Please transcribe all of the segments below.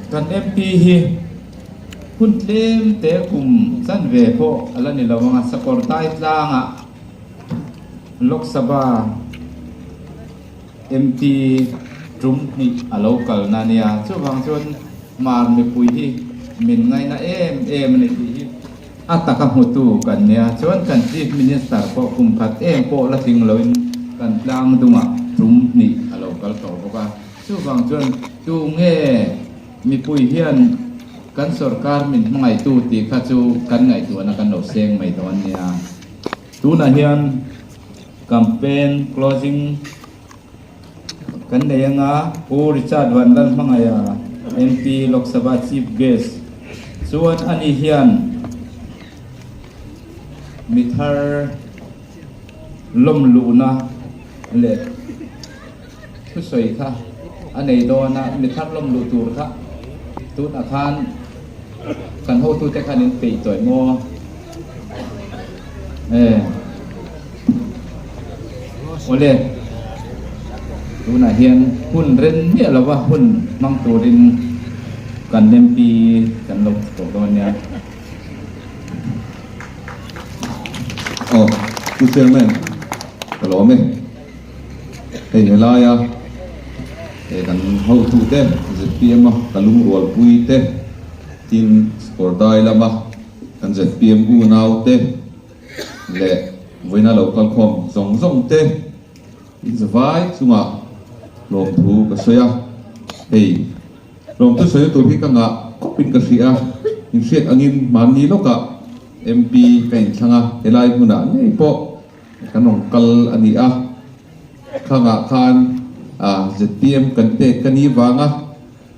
Kan MP hi hun tlem te kum chanve pawh a la ni lo ang a, Sakawr Tai tlangah Lok Sabha MP tum hnih a lo kalna a nia. Chuvang chuan Mar mipui hi min ngaina em em a ni tih hi a taka hmutu kan nia. Chuan kan Chief Minister pawh kum khat em pawh la tling loin kan tlang dungah tum hnih a lo kal tawh bawk a. Chuvang chuan tu nge mipui hian kan sorkar min hmangaihtu tih kha chu kan ngaihtuahna kan lo seng mai dawn nia. Tunah hian campaign closing kan nei anga Pu Richard Vanlal hmangaiha MP Lok Sabha Chief Guest chuan ani hian mi thar lawm luhna leh thusawi kha a nei dawn a, mi thar lawm luh tur kha tunah khan kan hotute khan in peih tawih maw? E Awle, tunah hian hun ren miah lova hun hmang turin kan MP kan lo tawh dawn nia. Aw, Pu Chairman, ka lawm e. Hei helaia he kan hotute zpm a ka lungrualpui te tin Kawrdai lama kan zpm unaute leh vawiina lo kalkhawm zawng zawng te inzavai chungah lawmthu ka sawi a. Hei lawmthu sawi tur hi ka ngah khawpin ka hria a, inhriat angin hmanni lawkah MP ka inthlang a, helai hmunah ngei pawh Kan rawn kal a ni a, khangah khan zpm kan pek ka ni vanga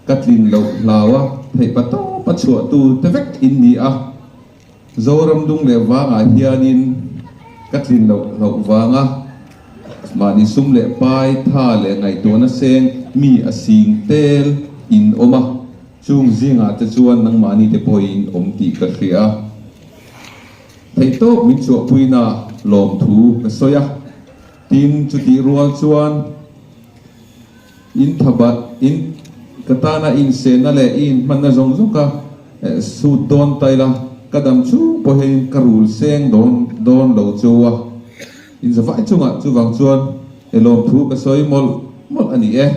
ka tlin loh hlau a, theih pa tawp a chhuah tu te vek in ni a, Zoram dung leh vangah hianin ka tlin loh hlauh vanga mahni sum leh pai tha leh ngaihtuahna seng mi a sing tel in awm a, chung zingah te chuan nangmahni te pawhin awm tih ka hria. Theihtawp min chhuahpuina lawmthu ka sawi a, tin chutih rual chuan in thabat in ka tana insehna leh i inhmanna zawng zawng ka sut dawn ta ila, ka dam chung pawh hian ka rul seng dawn dawn lo chu a, in zavai chungah chuvang chuan lawmthu ka sawi mawlh mawlh a ni e.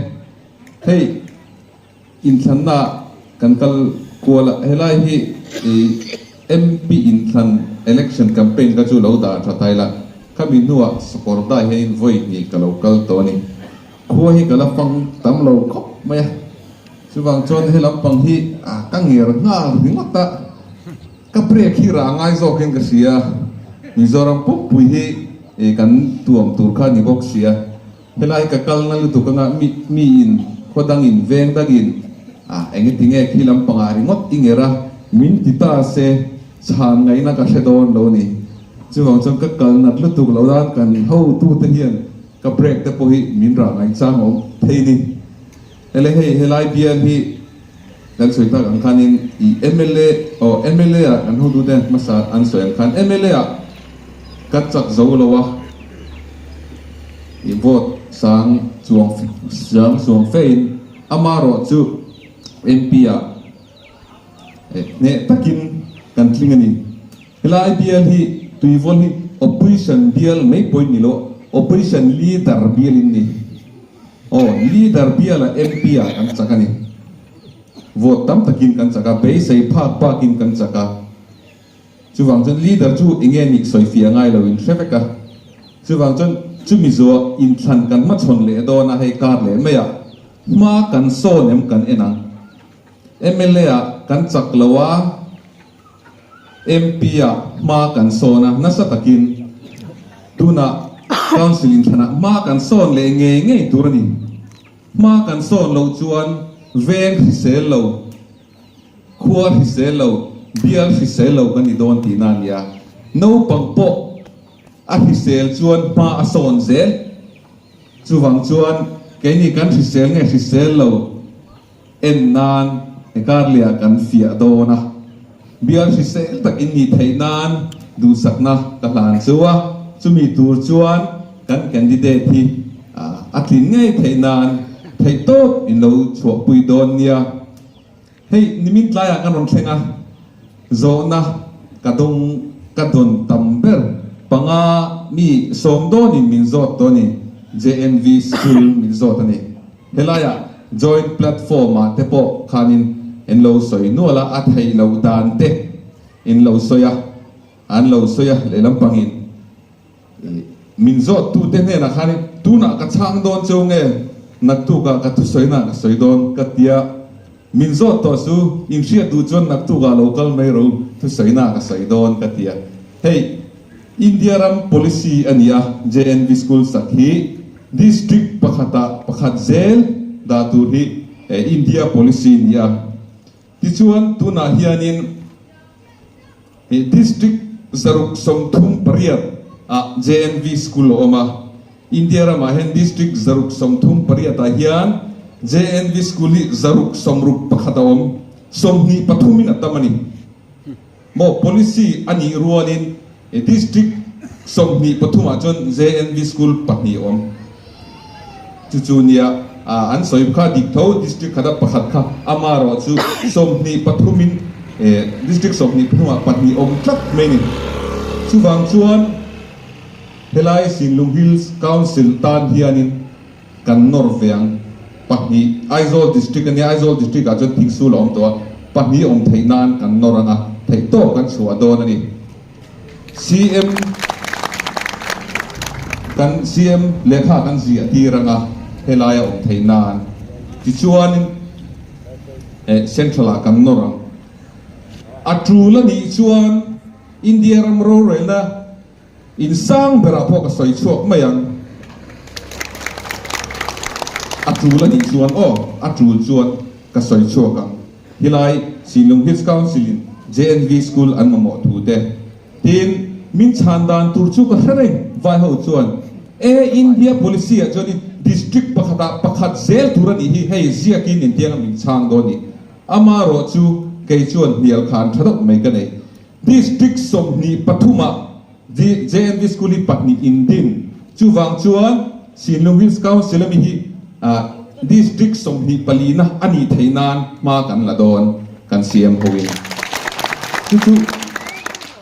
Hei. Inthlanna kan kal kual a, helai hi MP inthlan election campaign kha chu lo dah tha ta ila, khami hnuah sakawr dai hianin vawi hnih ka lo kal tawh a ni. Khua hi ka la fang tam lo khawp mai a, chuvang chuan he lampang hi ka nger nghal ringawt a, ka break hi rah ngai zawkin ka hria, Mizoram pumpui hi kan tuam tur kha a ni bawk sia. Helai ka kalna lutuk anga mi miin khaw dangin veng dangin ah engeti nge khi lampangah ringawt i nger a, min ti ta se chhan ngaihna ka hre dawn lo ni. Chuvang chuan ka kal nat lutuk lo dan kan hotute hian ka break te pawh hi min rah ngaihchang awm thei ni. Ele hei helai bial hi kan sawi tak ang khanin i mla aw mla ah kan hotute hmasa an sawi ang khan mla ah ka chak zo lo a i vote sang chuang sang chuang fe in amarawh chu MP ah hneh takin kan tling a ni. Helai bial hi Tuivawl hi opposition bial mai pawhin ni lo opposition leader bial in ni. Aw, leader biala MP ah kan chak a ni. Vote tam takin kan chak a, beisei phak bakin kan chak a. Chuvang chuan leader chu eng nge nih sawi fiah ngai lo in hre vek a. Chuvang chuan chumi zuah inthlan kan hmachhawn leh dawn a, hei kar leh mai ah hma kan sawn em kan en ang. Mla ah kan chak lo a, MP ah hma kan sawn a, nasa takin tunah Council inthlanah hma kan sawn leh ngei ngei tur a ni. Hma kan sawn loh chuan veng hrisel lo, khua hrisel lo, bial hrisel lo kan ni dawn tihna a nia. Naupang pawh a hrisel chuan hma a sawn zel. Chuvang chuan keini kan hrisel nge hrisel lo En nan he karliah kan fiah dawn a, bial hrisel tak in nih theih nan duhsakna ka hlan chu a, chumi tur chuan kan candidate hi a tlin ngei theih nan theihtawp in lo chhuahpui dawn nia. Hei nimin tlaiah kan rawn thleng a, zawhna ka dawng ka dawn tam ber panga mi sawm dawnin min zawt tawh a ni, JNV School min zawt a ni. Helaiah joint platform ah te pawh khanin in lo sawi nual a, a theih loh dan te in lo sawi a, an lo sawi a lehlam pangin. Min zawt tute hnenah khan tunah ka chhang dawn cheu nge naktukah ka thusawina ka sawi dawn ka tia min zawt tawh chu in hriat duh chuan naktukah lo kal mai ro thusawina ka sawi dawn ka tia. Hei India ram policy a ni a JNV school sak hi district pakhatah pakhat zel dah tur hi India policy a ni a. Tichuan tunah hianin Hi District 138 ah JNV School a awm a, India ramah hian District 138 ah hian JNV School hi 161 a awm, 23 in a tam a ni. Maw policy a nih rualin District 23 ah chuan JNV School pahnih a awm. Chu chu nia an sawi kha dik tho, district khata pakhat kha amarawh chu 23 in district 23 ah pahnih awm tlat mai ni. Chuvang chuan helai Sinlung Hills Council tan hianin kan nawr ve ang pahnih Aizawl district a nia, Aizawl district ah chuan Thingsul a awm tawh a, pahnih awm theih nan kan nawr ang a, theihtawp kan chhuah dawn a ni. CM kan CM lehkha kan ziah tir anga helai a awm theih nan tichuanin eh central ah kan nawr ang. A tul a nih chuan India ram rorelna in sang berah pawh ka sawi chhuak mai ang. A tul a nih chuan aw a tul chuan ka sawi chhuak ang. Helai Sinlung Hills Council in JNV School an mamawh thu te tin min chhan dan tur chu ka hre reng. Vai ho chuan e India policy ah chuan in district pakhat ah pakhat zel tur a nih hi hei ziak in intiang a min chhang dawn ni. Amarawh chu kei chuan hnial khan tha deuh mai ka nei. District 23 ah JNV School hi pahnih in din. Chuvang chuan Sinlung Hills Council ami hi District 24 na a nih theih nan hma kan la dawn kan siam ho in. Chu chu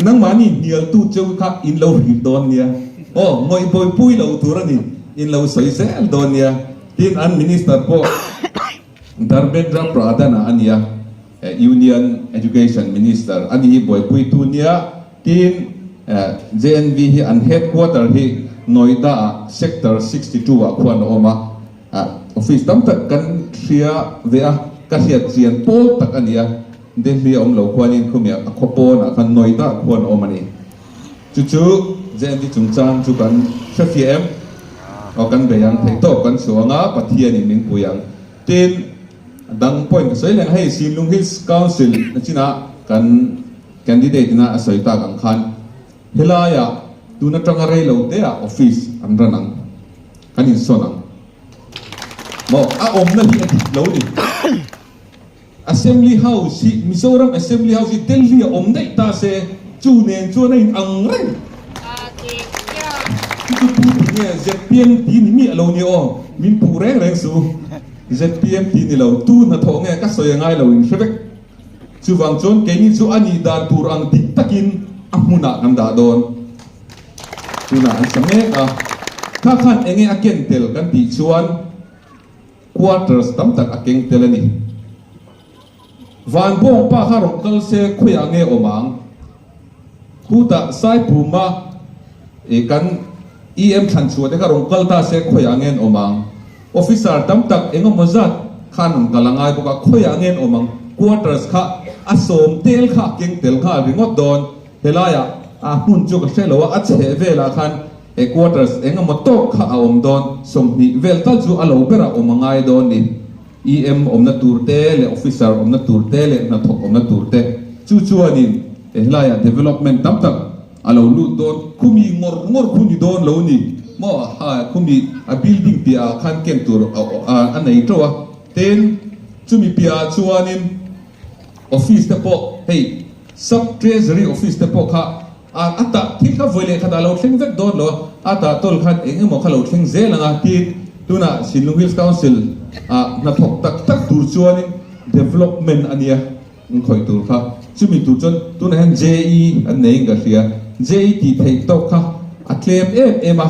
nangmahni hnialtu cheu kha in lo hrilh dawn nia. Aw, ngawih bawipui lo tur a ni, in lo sawi zel dawn nia. Tin, an Minister pawh Dharmendra Pradhan-a a nia. Union Education Minister a ni hi buaipuitu nia tin JNV hi an headquarter hi Noida ah Sector 62 ah khuan a awm a, office tam tak kan hria ve a, ka hriat chian pawl tak a ni a, Delhi a awm lo khuanin khumi a khaw pawnah khan Noida ah khuan a awm a ni. Chu chu JNV chungchang chu kan hrefiah em? Aw kan bei ang theihtawp kan chhuah ang a, Pathianin min pui ang. Tin, A dang point ka sawi leh ang, hei Sinlung Hills Council na chinah kan candidate ina a sawi tak ang khan helaiah tun atanga rei lo te ah office an run ang, kan insawn ang. Maw a awmna hi a dik lo ni. Assembly House hi Mizoram Assembly House hi Delhi a awm daih ta se chu nen chuan a in ang reng. Chu chu pu tih nge ZPM ti ni miah lo ni aw, min puh reng reng su. ZPM ti ni lo, tu hnathawh nge ka sawi a ngai lo in hre vek. Chuvang chuan keini chu a nih dan tur ang dik takin a hmunah kan dah dawn. Tunah an sa mek a, kha khan enge a ken tel kan tih chuan quarters tam tak a keng tel a ni. Van bawng pa kha rawn kal se khawiah nge awm ang? Khutah Saipuma i kan EM thlan chhuah te kha rawn kal ta se khawiah nge an awm ang? Officer tam tak eng emaw zat khan rawn kal a ngai bawk a, khawiah nge an awm ang? Quarters kha a sawm tel kha a keng tel nghal ringawt dawn. Helaiah a hmun chu ka hre lo a, a chheh velah khan he quarters eng emaw tawk kha a awm dawn, 20 vel tal chu a lo berah awm a ngai dawn ni. EM awmna tur te leh officer awmna tur te leh hnathawk awmna tur te chu chuanin helaiah development tam tak a lo lut dawn. Khumi ngawr ngawr khu ni dawn lo ni maw ha khumi a building piah ah khan ken tur a nei teuh a tin chumi piah ah chuanin office te pawh hei sub treasury office te pawh kha a a tah thil kha vawi leh khat ah lo thleng vek dawn lo a, a tah tawl khan eng emaw kha lo thleng zel ang a, tin tunah Sinlung Hills Council ah hnathawk tak tak tur chuanin development a nia in khawih tur kha. Chumi tur chuan tunah hian JE an nei in ka hria. JE tih theih tawk kha a tlem em em a,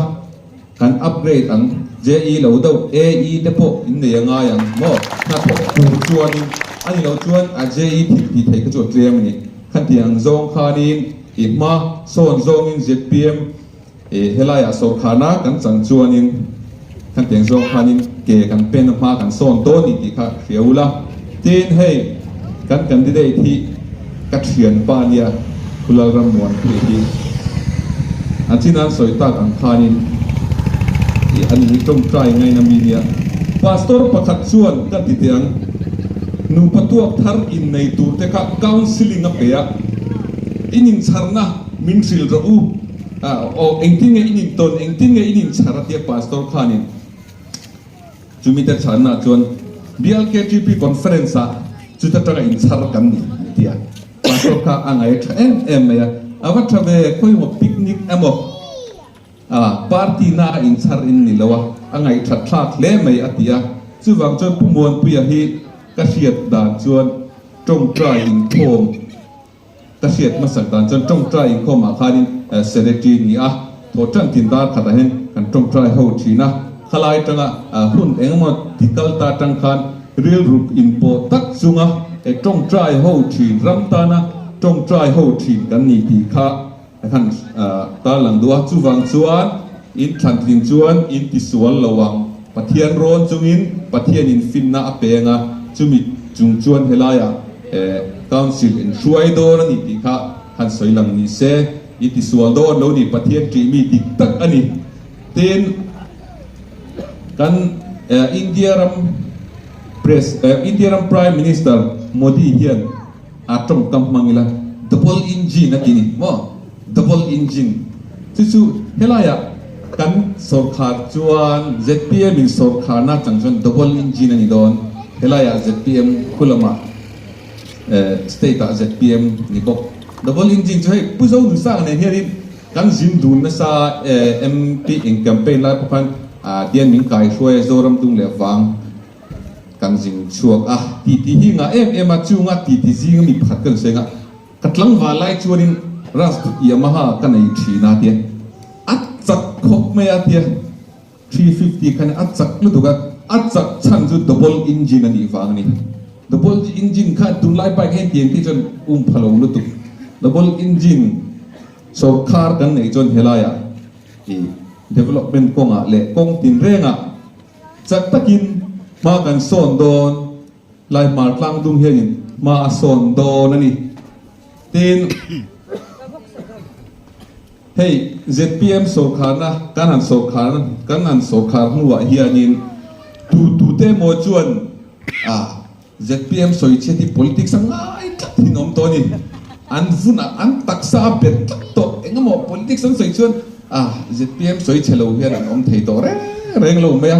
kan upgrade ang. JE lo deuh AE te pawh in nei a ngai ang maw? Hnathawk tur chuanin a ni loh chuan a JE thil tih theih kha chu a tlem a ni. Khatiang ang zawng khanin i hma sawn zawngin zpm I helaiah sawrkharna kan chang chuanin khatiang zawng khanin ke kan pen a hma kan sawn dawn ni tih kha hria ula. Tin, hei kan candidate hi ka thianpa nia Khulal Rammuan phei hi a chin an sawi tak ang khanin i an hi tawngtai ngaina mi nia. Pastor pakhat chuan ka ti teh ang, nupa tuak thar innei tur te kha counselling a pe a, in inchharna min hrilh rawh u. Aw, engtin nge in intawn, engtin nge in inchhar a tia Pastor khanin chumi te chhanna chuan Bial KTP Conference ah chuta tanga inchhar kan ni a ti a. Pastor kha a ngaih tha em em mai a, a va tha ve, khawimaw picnic emaw party na a inchhar in ni lo a, a ngaih that thlak hle mai a ti a. Chuvang chuan Pu Muanpuia hi ka hriat dan chuan tawngtai inkhawm Ka hriat hmasak dan chuan tawngtai inkhawmah khanin secretary ni a, thaw tan tin dar khatah hian kan tawngtai ho thin a, khalai tanga hun engemaw ti kal ta tang khan rilruk inpawh tak chunga tawngtai ho thin, ram tana tawngtai ho thin kan ni tih kha kan tarlang duh a, chuvang chuan in thlantlin chuan in tisual lo ang, Pathian rawn chungin Pathianin finna a peng a, chumi chung chuan helaiah Council in hruai dawn a ni tih kha han sawi lang ni se, i tisual dawn lo ni, Pathian ṭih mi dik tak a ni. Tin, kan India ram Pres, India ram Prime Minister Modi hian a tawngkam hmang ila double engine a ti ni maw? Double engine chu chu helaiah kan sawrkhar chuan zpm in sawrkharna chang chuan double engine a ni dawn. Helaiah zpm khu lamah state ah zpm ni bawk. Double engine chu hei Pu Zonusanga nen hianin kan zin dun nasa MP in campaign lai pawh khan tian min kaihruai a Zoram dung leh vang kan zin chhuak a titi hi ngah em em a chunga titi zinga mi pakhat kan sawi anga Ka tlangval lai chuanin Rajput Yamaha ka nei thin a tia, a chak khawp mai a tia, 350 khan a chak lutuk a, a chak chhan chu double engine a nih vang a ni. Double engine kha tunlai bike hian tiang te chuan um pha lo lutuk. Double engine sawrkhar kan neih chuan helaiah i development kawngah leh kawng tinrengah chak takin hma kan sawn dawn. Lai hmar tlang dung hianin hma a sawn dawn a ni. Tin, hei zpm sawrkharna kan han sawrkhar kan han sawrkhar hnuah hianin tu tute emaw chuan a zpm sawichhiat hi politics a ngai tlat thin awm tawh a ni. An vunah an taksa a bet tlat tawh. Engemaw politics an sawi chuan A, zpm sawi chhe lo hian an awm thei tawh reng reng lo mai a,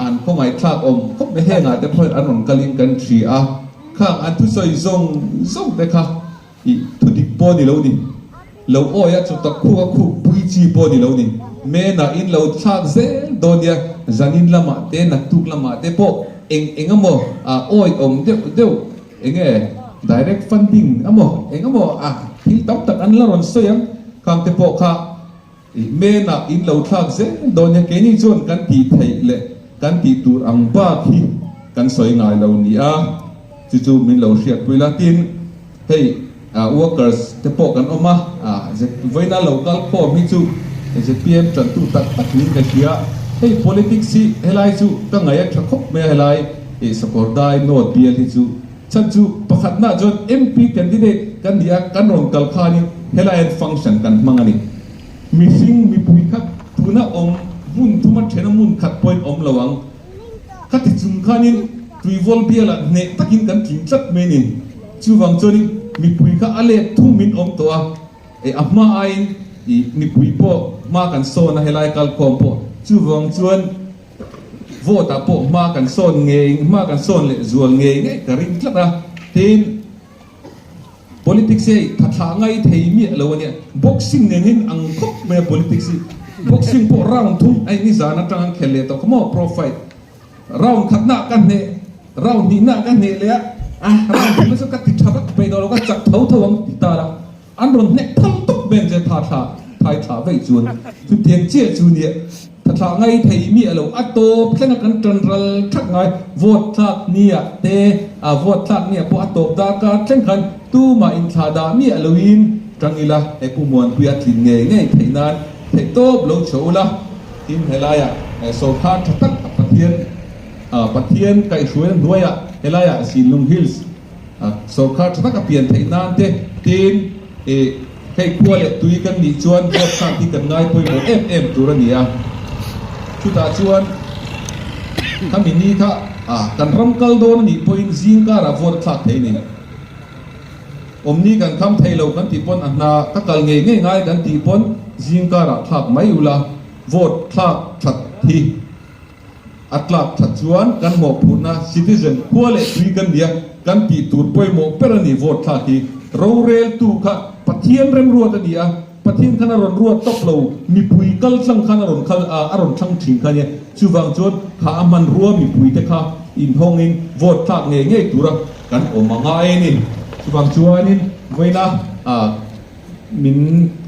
an khawngaihthlak awm khawp mai. Hengah te pawh hian an rawn kalin kan hria a, khang an thusawi zawng zawng te kha ih thudik pawh ni lo ni, lo awi a chutak khuk a khuk pui chi pawh ni lo ni. Menah in lo thlak zel dawn nia, zanin lamah te naktuk lamah te pawh eng eng emaw awi awm deuh deuh eng nge direct funding emaw eng emaw a thil tam tak an la rawn sawi ang khang te pawh kha ih menah in lo thlak zel dawn nia keini chuan kan tih theih leh kan tih tur ang bak hi kan sawi ngai lo ni a chu chu min lo hriatpui la tin hei workers te pawh kan awm a vawiina lo kal khawm hi chu zpm tantu tak tak niin ka hria hei politics hi helai chu ka ngaih a tha khawp mai a helai Ih Sakawrdai North bial hi chu chhan chu pakhatna chuan MP candidate kan ni a, kan rawn kal khanin helai hian function kan hmang a ni. Mihring mipui kha tuna awm hmun thuma thena hmun khat pawhin awm lo ang. Khati chung khanin Tuivawl bialah hneh takin kan tling tlat mai a ni. Chuvang chuanin mipui kha a let thumin awm tawh a, eh a hma aiin ih mipui pawh hma kan sawn a helai kalkhawm pawh. Chuvang chuan Vote ah pawh hma kan sawn ngei, hma kan sawn leh zual ngei ngei ka ring tlat a, tin politics hi tha thlah ngai thei miah lo a nia, boxing nen hian ang khawp mai a politics hi, boxing pawh round thum a nizan atang an khel leh tawh kha maw pro fight, round khatna ka hneh, round hnihna ka hneh leh a. A round thumna chu ka ti tha vak peih tawh lo, ka chak tho tho ang ti ta la, an rawn hnek phal tawp mai ang che tha thla thai thla veih chuan chutiang chiah chu nia tha thlah ngai thei miah lo, a tawp thleng a kan tan ral thak ngai, vote thlak nia te a vote thlak nia pawh a tawp darkar thleng khan tumah inthlah dah miah loin tang ila he Pu Muanpuia tlin ngei ngei theih nan theih tawp lo chho ula tin helaiah sawrkar tha tak a Pathian Pathian kaihhruaina hnuaiah helaiah Sinlung Hills sawrkar tha tak a pian theih nan te tin hei khua leh tui kan nih chuan vote thlak hi kan ngai pawimawh em em tur a ni a. Chutah chuan khami ni kha kan ram kal dawn a nih pawhin zing karah vote a thlak thei a ni. Awmni kan kham thei lo kan tih pawn a hna ka kal ngei ngei ngai kan tih pawn zing karah thlak mai ula vote thlak that hi. A tlak that chuan kan mawhphurhna citizen khua leh tui kan nia kan tih tur pawimawh ber a ni vote thlak hi. Roreltu kha Pathian remruat a ni a, Pathian khan a rawn ruat tawp lo, mipui kal tlang khan a rawn khal a, a rawn thlang thin kha nia. Chuvang chuan kha a hmanrua mipui te kha inhawngin vote thlak ngei ngei tura kan awm a ngai a ni. Chuvang chuanin vawiina min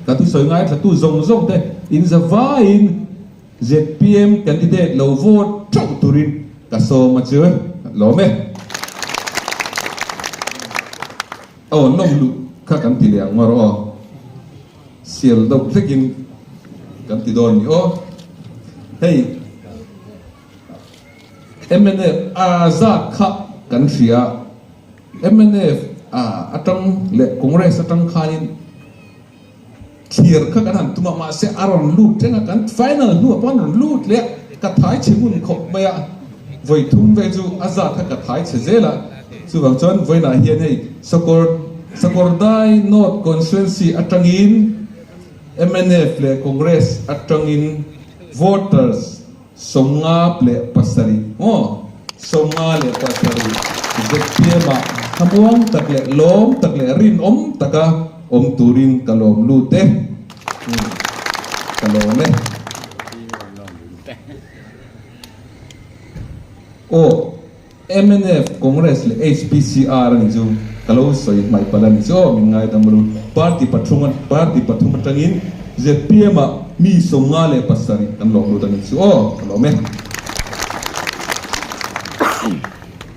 ka thusawi ngaithlatu zawng zawng te inzavaiin, Zpm candidate lo vote theuh turin ka sawm a chu lawm e. Aw nawm luh kha kan ti leh ang maw rawh aw. Sial deuh hlekin kan ti dawn ni aw. Hei mnf a zat kha kan hria mnf atang leh Congress atang khanin Thlir kha kan han tum a, mahse a rawn lut reng a, kan final hnuah pawh an rawn lut leh a, ka thai chhe ngun khawp mai a, vawi thum vel chu a zat kha ka thai chhe zel a, chuvang chuan vawiinah hian hei Sakawr Sakawrdai North Constituency atangin mnf leh Congress atangin voters 57 maw 57 zpm ah thlamuang tak leh lawm tak leh rinawm taka awm turin ka lawm lut e ka lawm e aw mnf Congress leh HPCR a ni chu ka lo sawi hmaih palh a ni chu aw min ngaidam ru party pathum party pathum atangin zpm ah mi 57 kan lawm lut a ni chu aw ka lawm e.